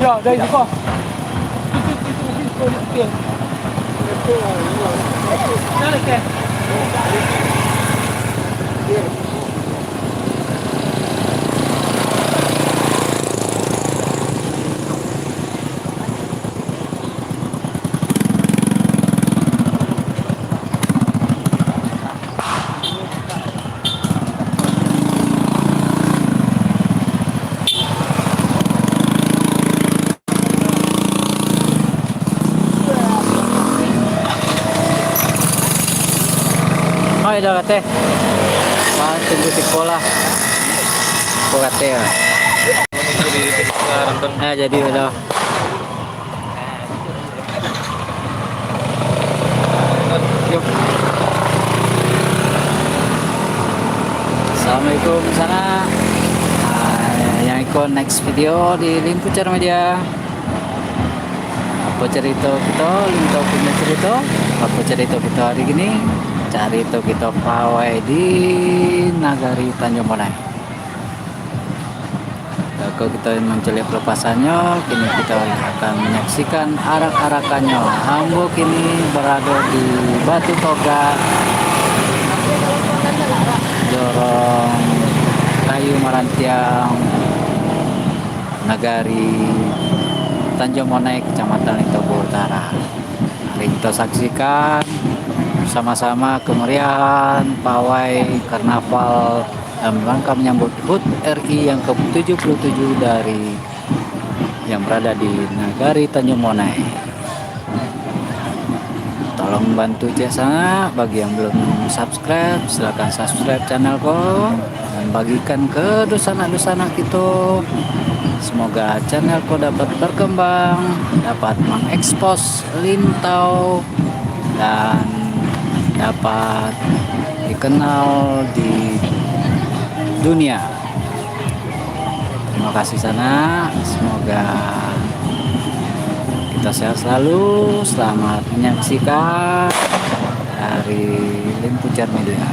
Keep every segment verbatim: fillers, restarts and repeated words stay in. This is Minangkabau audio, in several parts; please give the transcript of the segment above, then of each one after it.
Oh, dah kateh. Wah, tunggu siko lah. Ko kateh. Ah, jadi udah. Assalamualaikum sana. Ah, yang iko next video di Limpucar Media. Apo carito kito, Lintau punyo carito. Apo carito kito hari kini? Carito kito pawai di nagari Tanjung Bonai. Beko kito mancaliak pelepasannyo, kini kito akan manyaksikan arak-arakannyo. Ambo kini barado di Batu Togak, Jorong Kayu Marantiang, nagari Tanjung Bonai, Kecamatan Lintobuah Utara. Mari kito saksikan sama-sama kemeriahan pawai karnaval dalam rangka menyambut hut R I yang ke tujuh puluh tujuh dari, yang berada di nagari Tanjung Bonai. Tolong bantu ciek sanak, bagi yang belum subscribe, silakan subscribe channel ko, dan bagikan ke dunsanak-dunsanak kito. Semoga channel ko dapat berkembang, dapat mengekspos Lintau, dan dapat dikenal di dunia. Terima kasih sanak, semoga kita sehat selalu. Selamat menyaksikan dari Limpucar Media.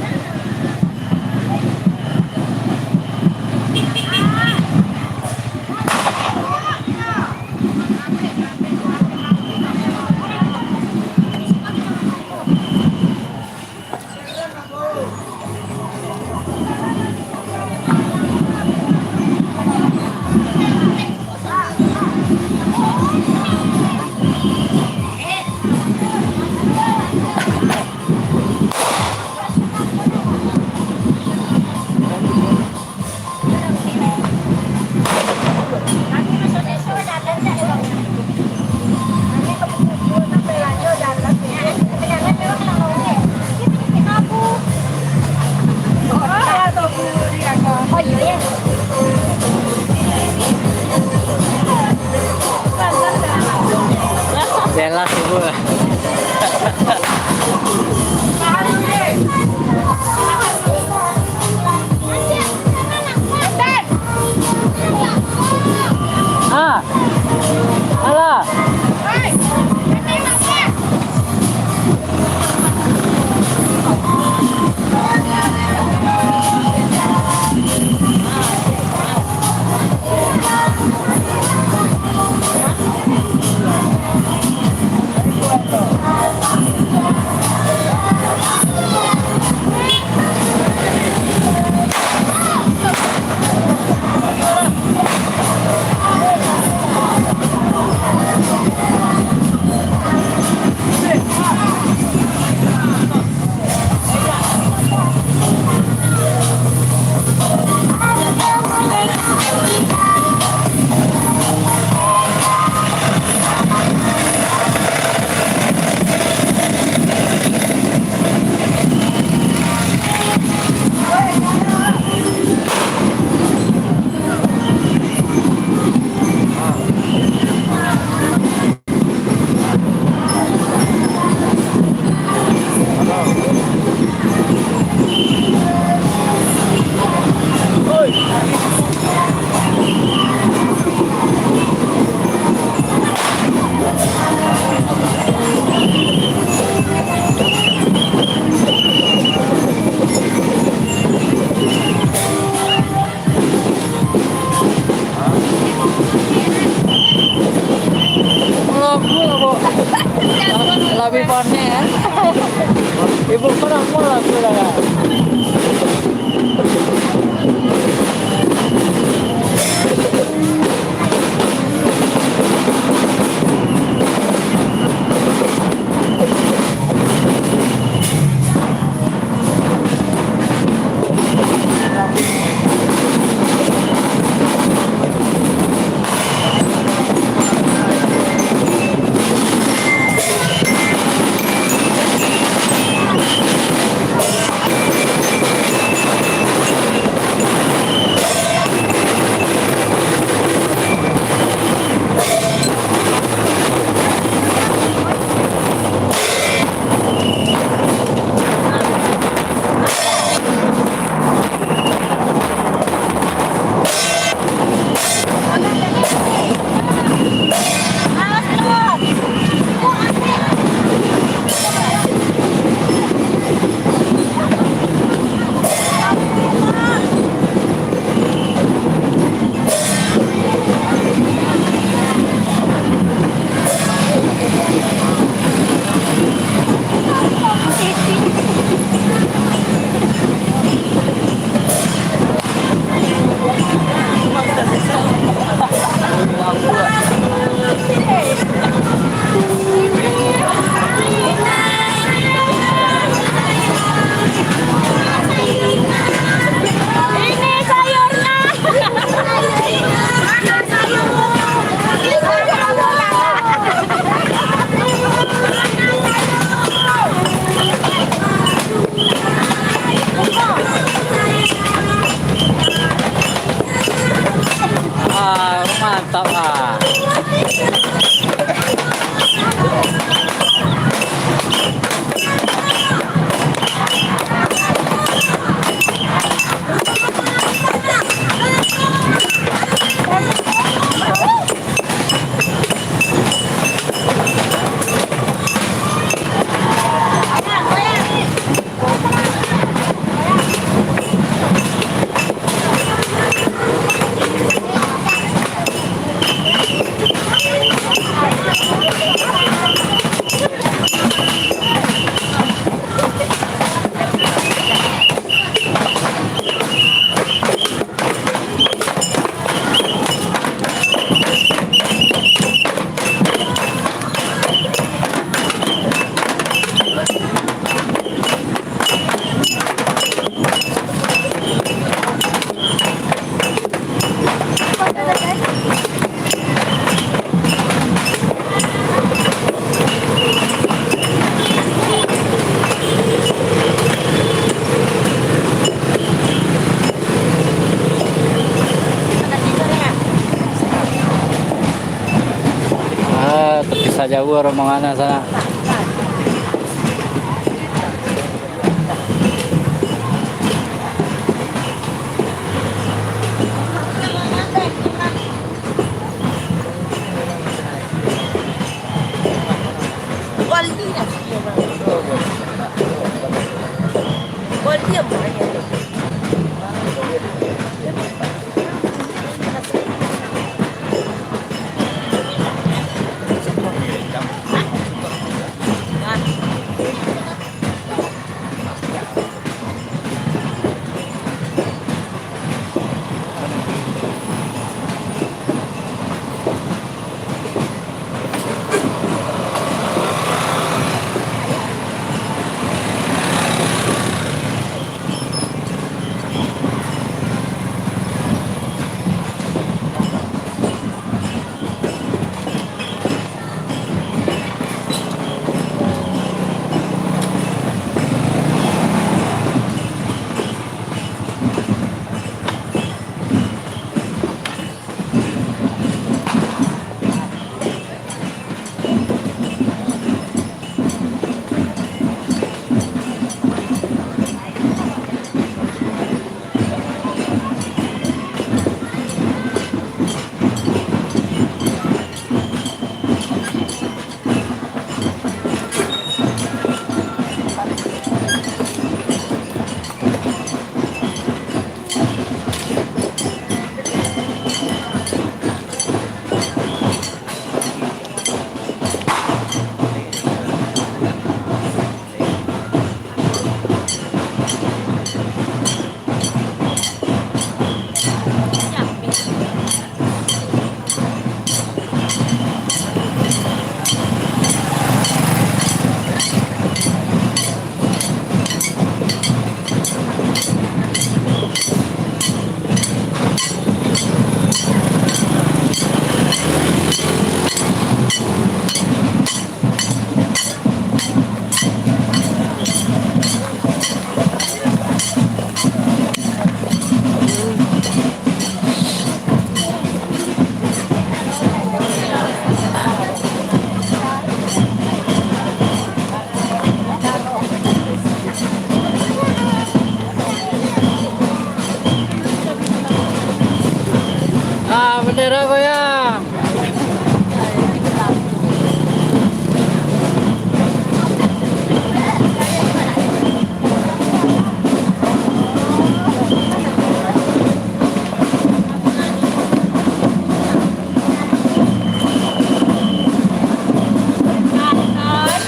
Jelas, Ibu. Ah, alah. Labiah panek, eh. Ibu pernah pulang sudah, kan? Ah, mantap, ah. Ah, tapisah jauah rombongan sanak.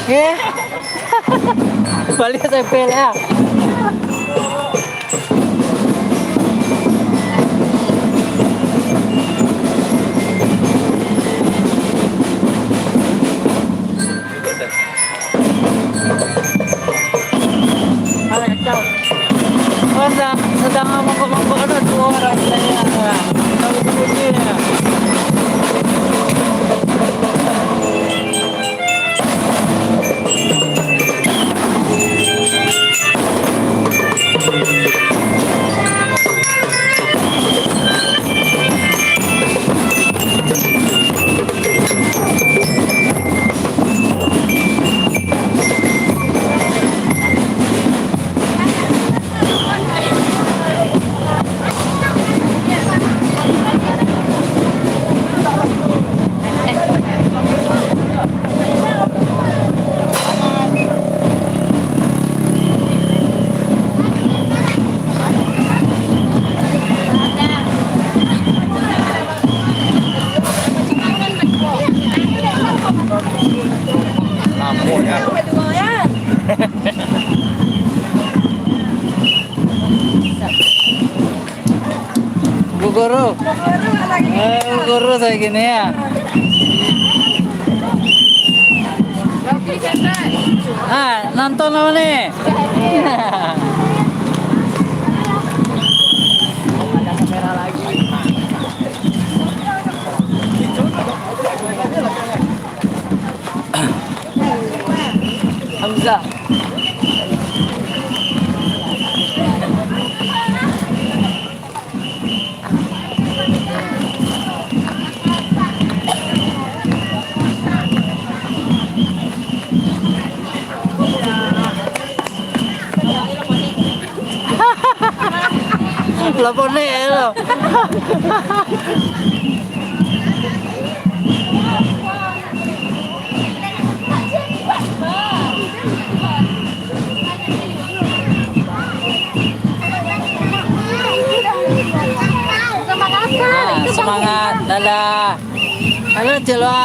Eh? Baliak sampai lah. Sedang, sedang mongkok-mongkok tu, tu orang saya. Tahu tu dia. Bu Guru. Eh, Bu Guru saya gini ya. Ah, nonton apa nih? Hamzah. Lah ponek lo. Ah, semangat, dadah. Halo, Celwa.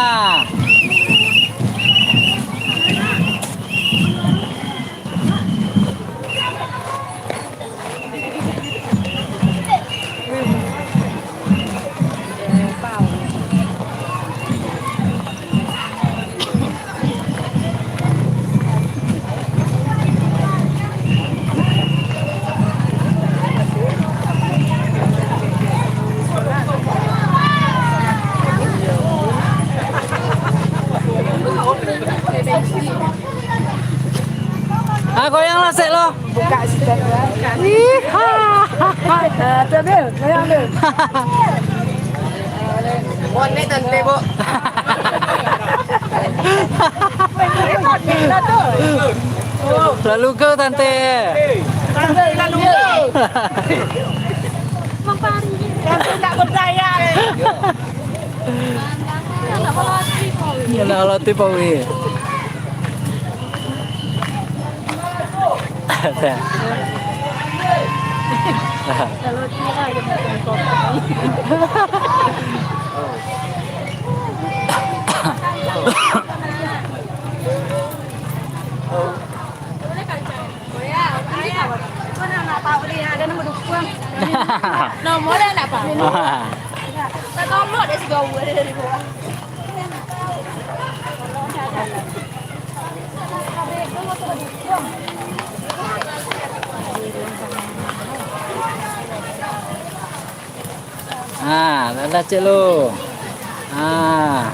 Ah, goyang lah sek lo. Buka situ. Ih, ha. Ah, tu dia, goyang dia. Bonek tante, Bu. Lalu ke tante? Tante, lalu ke. Tante tak berdaya, eh. Nak latih, Pak Wi. Nomor dah dapat. Tak tolong deh si gaul dari bawah. Ah, dadah cek lo. Ah.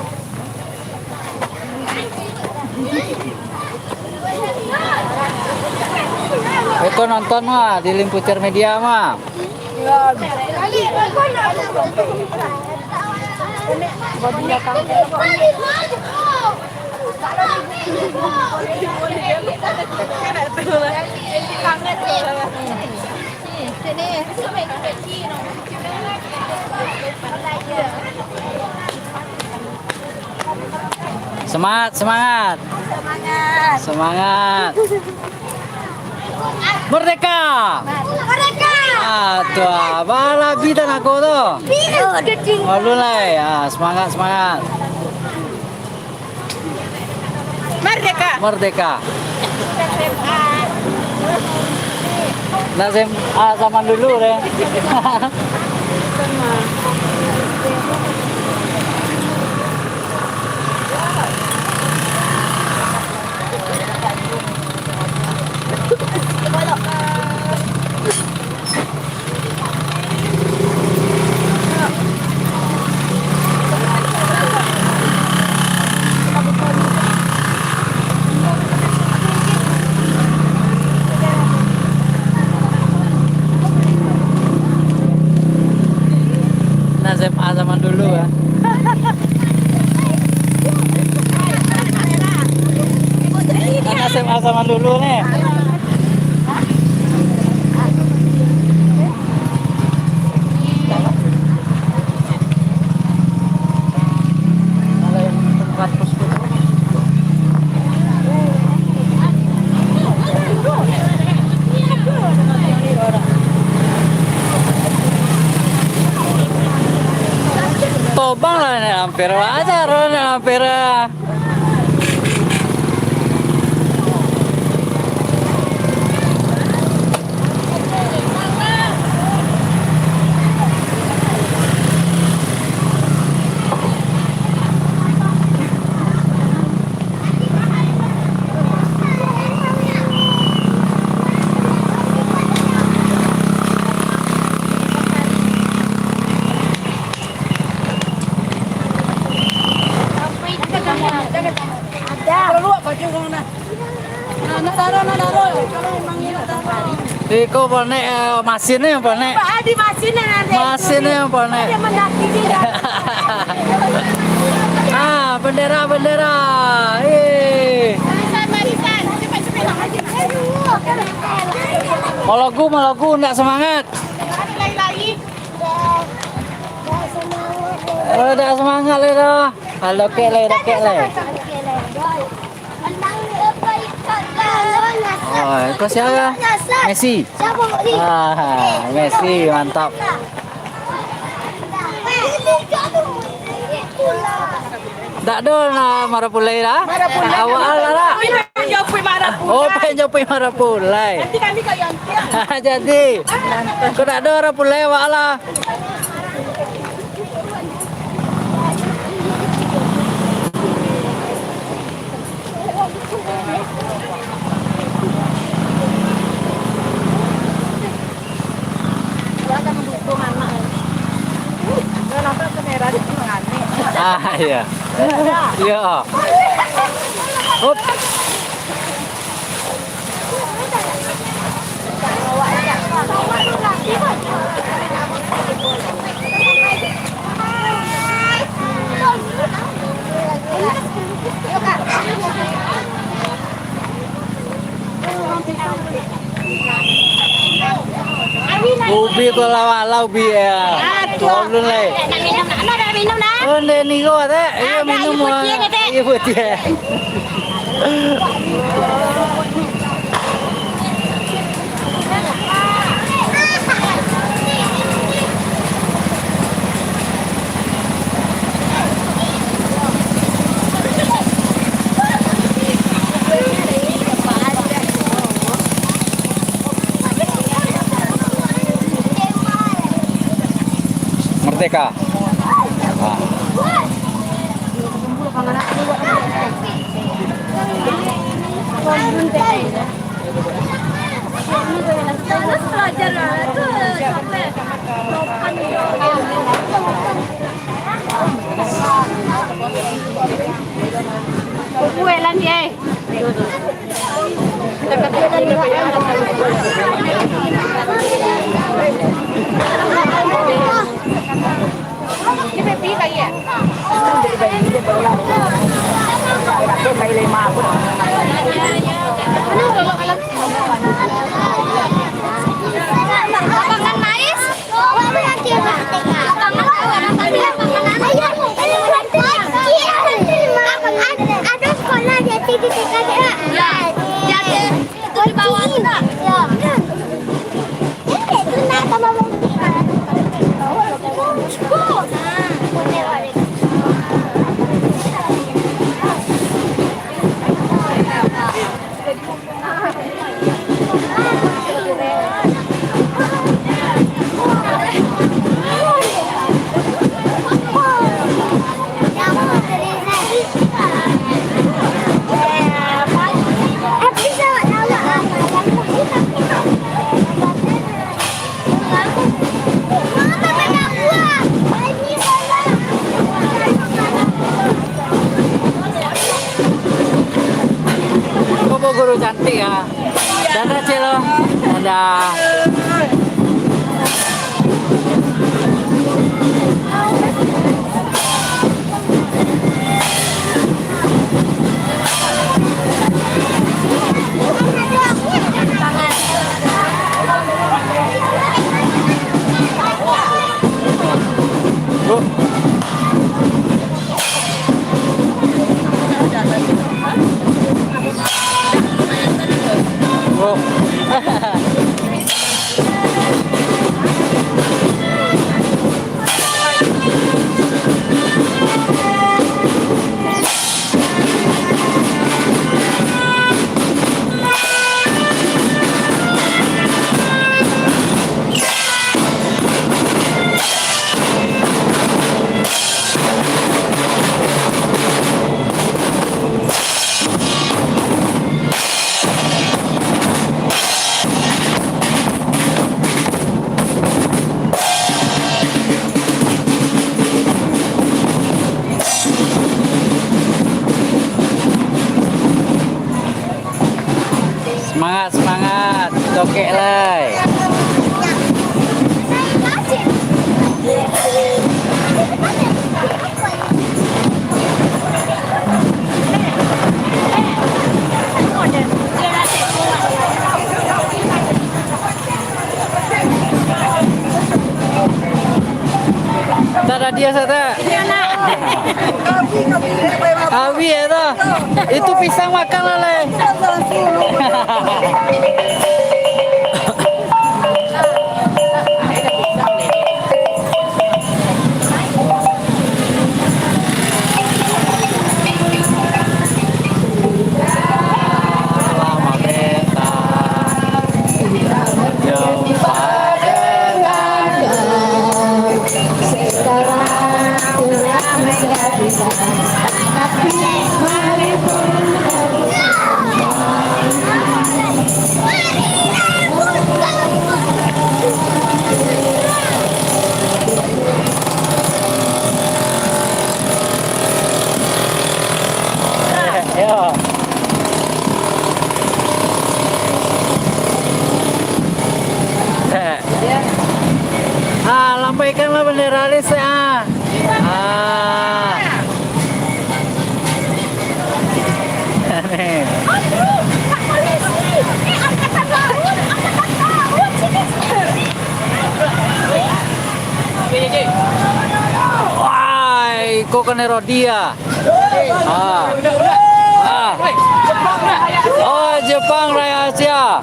Beko nonton mah di Limpucer Media mah. Semangat, semangat. Semangat. Semangat. Merdeka! Merdeka! Ah, tu ah. Balabi tanah ko tu. Alun lai. Ah, semangat, semangat. Merdeka. Merdeka. Nak S M A zaman dulu deh. Nah, S M A zaman dulu ya. Anak S M A zaman dulu nih. Tobang lah nek lampir, wajar nek lampir. Iko bonek, eh, masin ni bonek. Pak Adi masin ni nanti. Masin ni bonek. Dia mendaki dia. Ah, bendera, bendera. Eh. Barisan, barisan. Cepat, cepat. Malagu, malagu, ndak semangat. Lari, lari. Oh, ndak semangat lai doh. Ah, lokek lai, lokek lai. Oh, kau siapa? Messi. Ah, Messi, mantap. Ndak ado nak marapulai lah. Marapulai. Awak lah lah. Kami nak jopui marapulai. Oh, pengen jopui marapulai. Nanti kami kau yang tiang. Jadi, kau ndak ado marapulai awak lah. Ah, iya. Iya. Hop. Ubi ko lawa-lawa ubi ya. Aduh. Ulun lai. Nak minum, nak, nak minum, nak? Oh, ndek ni ko, Tek. Iyo, minum, putiah ni, Tek. Iyo, putiah. Merdeka. Ah. Lapangan mais. Ada sekolah di atas di T K J. Ya. Di atas. Itu di bawah tu, Kak. Ya. Cantik ya. Dadah, Celo. Dadah. Semangat, semangat. Cokek lai. Tak ada dia, Sat, tak? Abih ya, tu. Itu pisang makan lah, lai. Yo. Ah, lambaikanlah bendera alis, ah. Ah. Wai, kok kanai Rodi, ah? Ah. Ah. Oh, Jepang Raya Asia.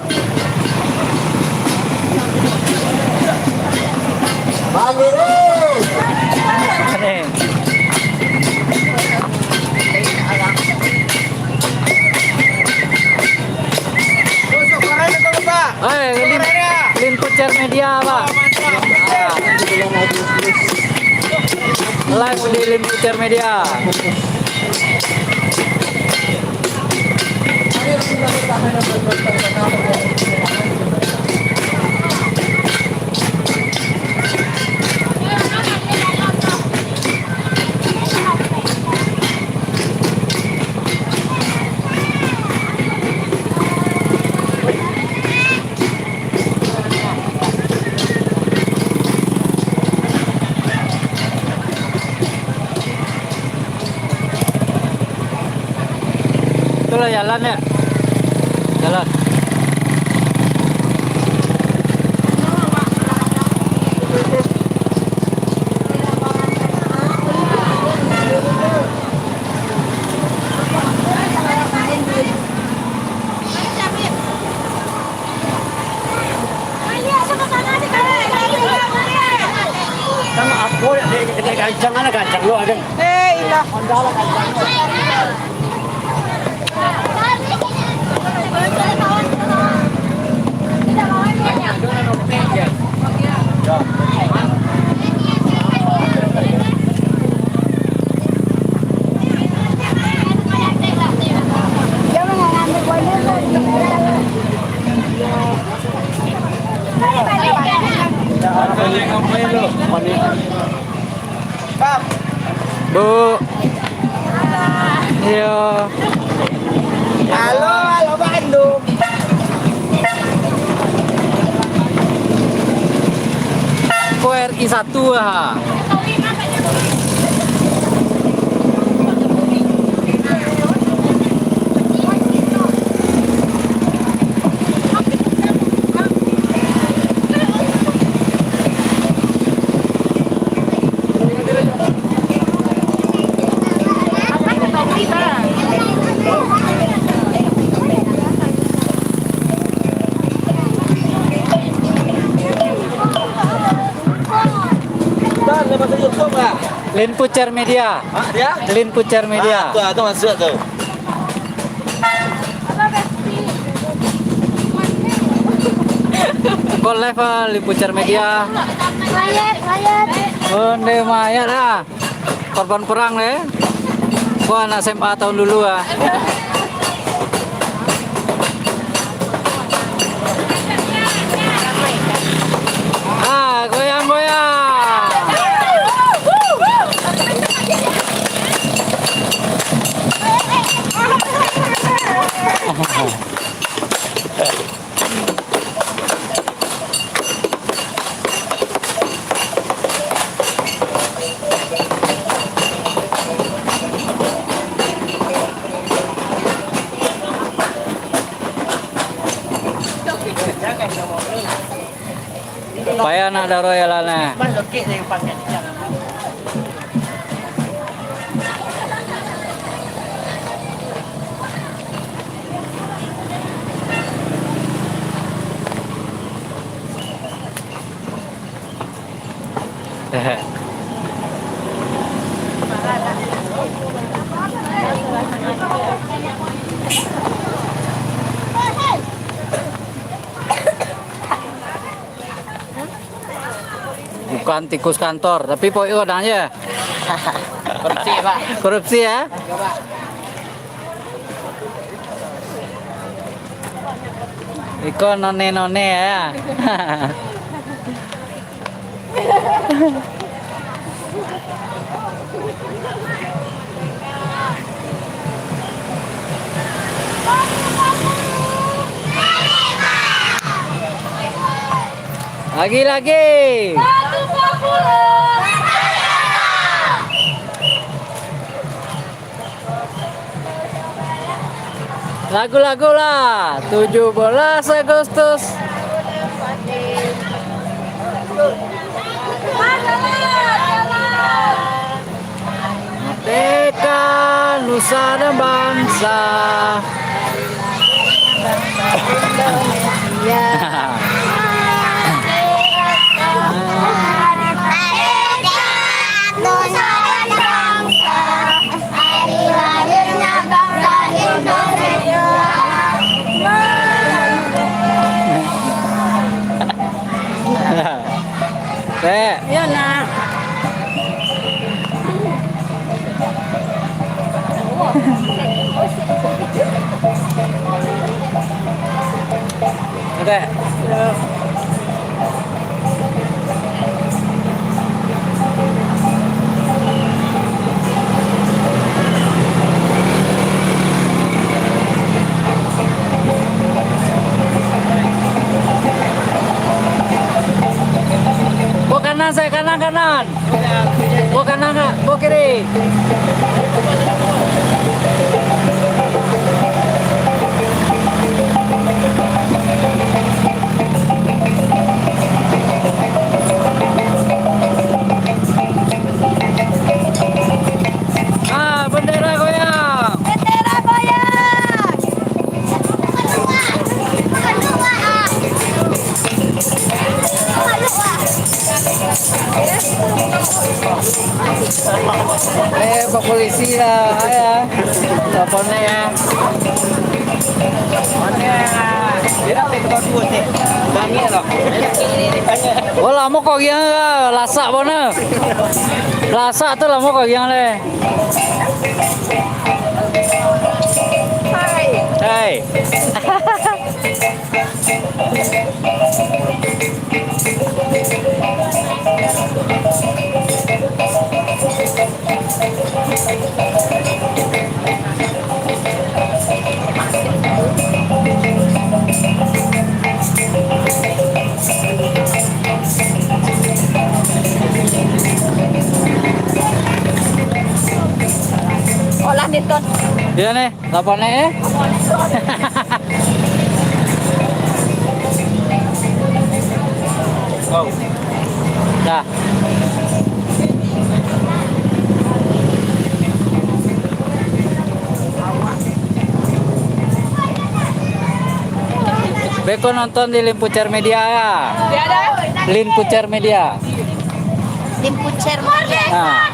Oi, Lin, Lin Pucer Media, Pak. Live di Lin Pucer Media. Itulah jalan, ya. Jalan. Kan apo, dek, dek, dek, gancang lah, gancang lo, ada. Eh, ilah. Bu. Iyo. Halo, halo, Pak Pandu. Satu ah. Lin Pucer Media. Hah, dia? Lin Pucer Media. Ah, tu, ah, tu masuk tu. Kau live, ah, Lin Pucer Media. Mayat, mayat. Onde mayat lah. Korban perang deh. Wah, anak S M A tahun dulu ah. Ah, goyang-goyang. Payah nak daro ya lah nah. Bukan tikus kantor, tapi pokoknya kadang aja. Korupsi, Pak. Korupsi, ya? Iko none-none, ya. Lagi, lagi. Lagu-lagu lah, tujuh belas Agustus. Merdeka nusa dan bangsa. Dek. Iyo, nak. Oke. Bo kanan, saya kanan, kanan. Bo kanan, Kak. Bo kiri. Ah, bendera goyang. Bendera goyang. Eh, Pak Polisi lah, ya. Teleponnya, ya. Oh, lamo kok giang, lasak bona. Lasak tu lamo kok giang, leh. Hai. Iyo nih, lapor nih, eh. Wow. Dah. Beko nonton di Lin Pucer Media ya. Lin Pucer Media. Lin Pucer Media. Ah.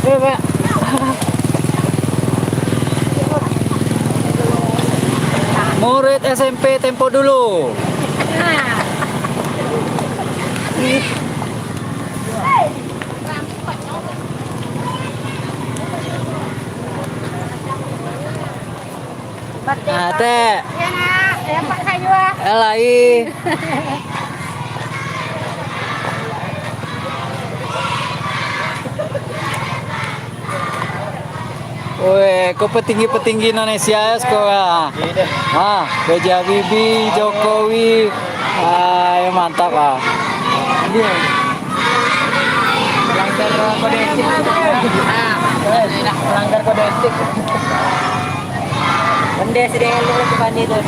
Eh, Pak. Murid S M P tempo dulu. Ah, Tek. Ya, nak. Ya, Pak Kayu, ah. Alai. Weh, ko petinggi-petinggi Indonesia ya, sekolah. Ha, B J Habibie, Jokowi. Ah, ya mantap, ah. Melanggar kode etik. Melanggar kode etik. Bende sidin elok tu, Pak, ni tu.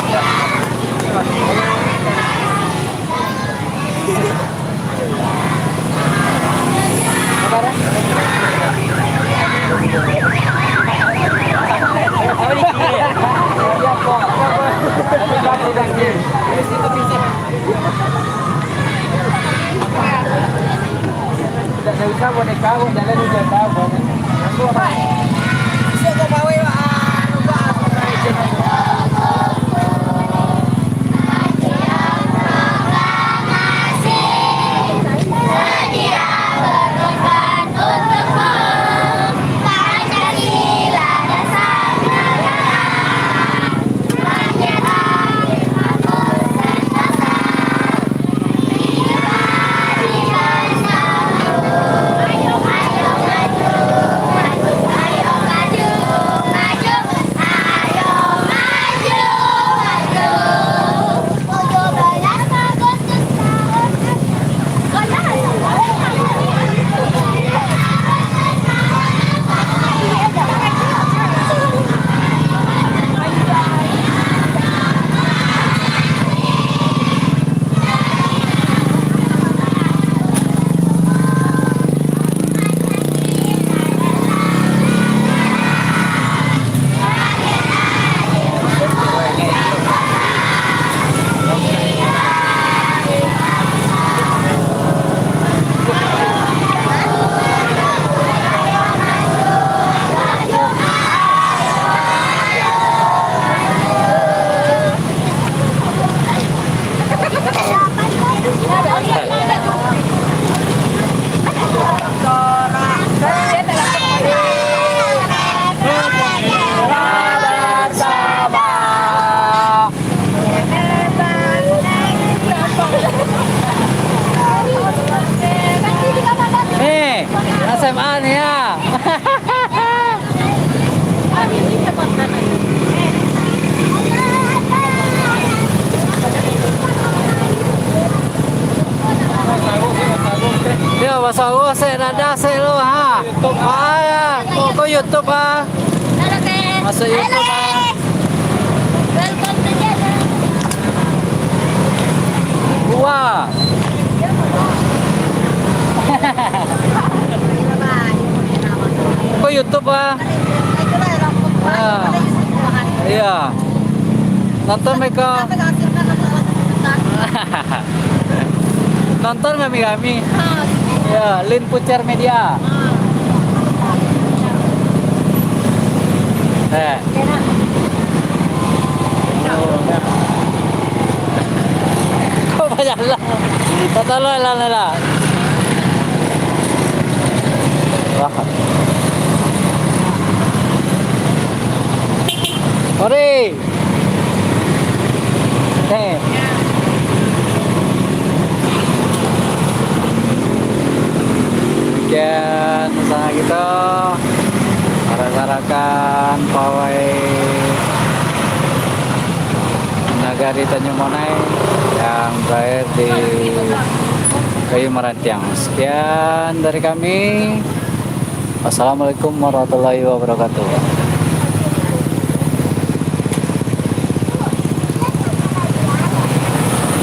Eh, S M A ni ya. Yo, basawo sek, dadah sek lo, ha. Ah, ko, ko YouTube, ha. Masuk YouTube, ha. Wah. Ko YouTube, ha. Ah. Iya. Nonton mereka. Nonton kami-kami. Ya, Lin Pucer Media. Eh. Kok banyak lah. Kata lo lah, lah, lah. Wah. Mari. Eh. Sekian sana kita, rakan-rakan pawai Nagari Tanjung Monai yang berakhir di Kayu Marantiang. Sekian dari kami. Wassalamualaikum warahmatullahi wabarakatuh.